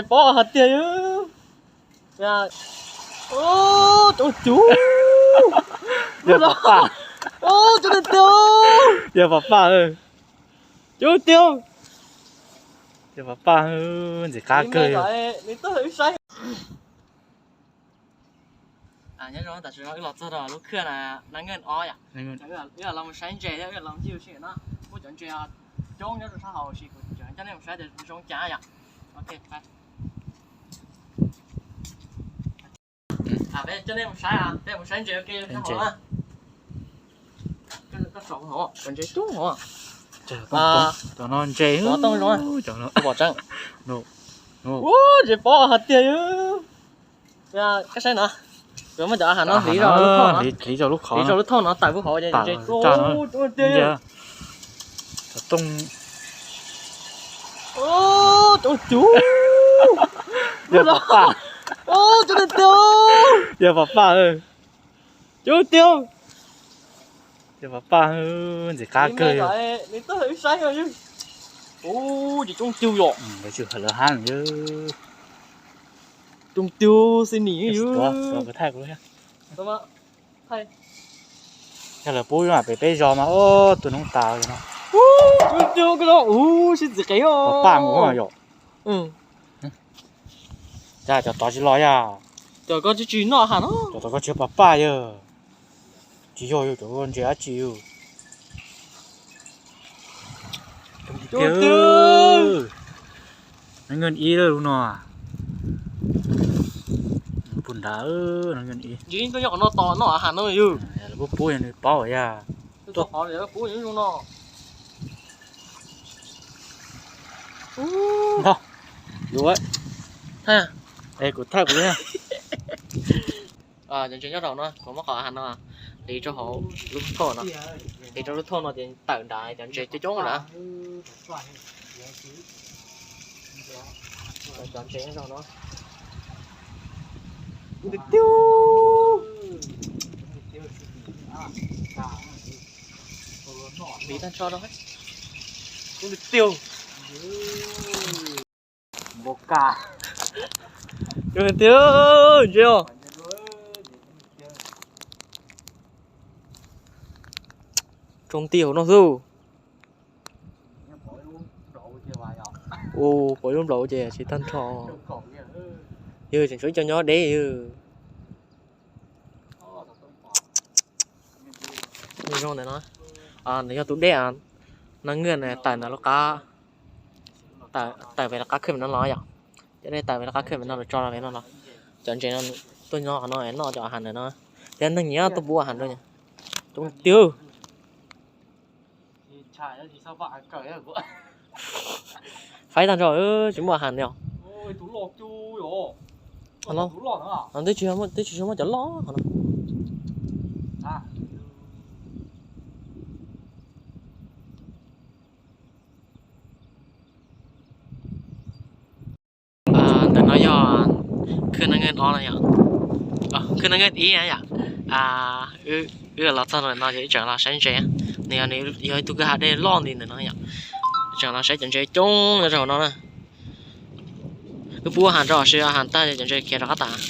Pob hais tiag. Coob coob. Yog pab paj. Coob tiag tiag. Yog pab paj. Coob tiag. Yog pab paj, ntxim qab kawg. Nyob zoo, tam sim no wb los txog rau lub khaj na, Naj Nkeej ob yom. Wb los mus saib ntses thiab wb los ncig ua si no. Muaj cov ntses coob nyob rau sab hauv, sis kuv tseem coj nej mus saib tias zoo cas yom. Ok. Peb coj nej mus saib, peb mus saib ntses ua ke rau sab hauv na. Koj saum hauv, cov ntses coob hauv. Cov no ntses, cov no pom tseeb. Ub, ntses pob hais tiag. Koj saib no, kuv muab cov a has no hliv rau lub thauj, hliv rau lub thauj no tawm puag hauv ces ntses coob tiag. Cov tooj. Coob tiag. Yog pab paj. Coob tiag tiag. Yog pab paj. Yog pab paj, ntxim qab kawg. Ub, ces coob tiag yom. Lawv hab yom. Coob tiag xwb nim. Thaij kuv. Yog lawv pub pem peb zos mas ua tus noob tas no. Coob tiag, ub, sib txiv qev os. Pab paj mus yom. Cas cov tod tsis los yom? Cov koj tsis noj has no. Cov tod koj tsis pab paj yog. Tsis yog yus cov ntses dab tsi yus. Coob tiag. Naj Nkeej ib lub no. Puag nrad, Naj Nkeej ib. Ntshe tuaj nyob qhov no tos noj has no yus. Lawv pub pub yog nws paub yog. Tuaj qhov lawv pub yog zoo no. Ntag, yus. Es kuv thaij kuv li. Cov ntses nyob rau no, kuv muab qhov has no hliv rau hauv lub thauj no. Hliv rau lub thauj no ces tawm nrad cov ntses coob coob nrad. Cov ntses nyob rau no. Hliv tag nrho rau. Npau kas. Coob tiag, ntses os. Coob tiag hauv no xwb. Ua, pom ib lub nplaum ces tsis tag nrho. Yog tseem tshuav ib co nyob deb yog. Zoo ntawm no, nws yog tus dej, Naj Nkeej tawm ntawm lub qab, tawm pem lub qab khaj pem no los yom. Cov dej tawm pem lub qab khaj pem no los tso los pem no los. Cov ntses no tuaj nyob qhov no noj cov a has ntawm no. Thiab neeg nyiam tuaj pub a has rau. Coob tiag. Faib tag nrho, tsis muaj a has li os. Twb tsis, twb tsis muaj cov loj no. Ntawm no yog khaj Naj Nkeej ob no yom, khaj Naj Nkeej ib na yom. Wb los txog ntawm no ces wb tseem los saib ntses. Nws yog, nws yog ib tug kwj ha dej loj nti ntawm no yom. Tseem los saib cov ntses coob nyob rau hauv no na. Wb pub a has rau, ua si a has tag cov ntses khiav rov qab tas.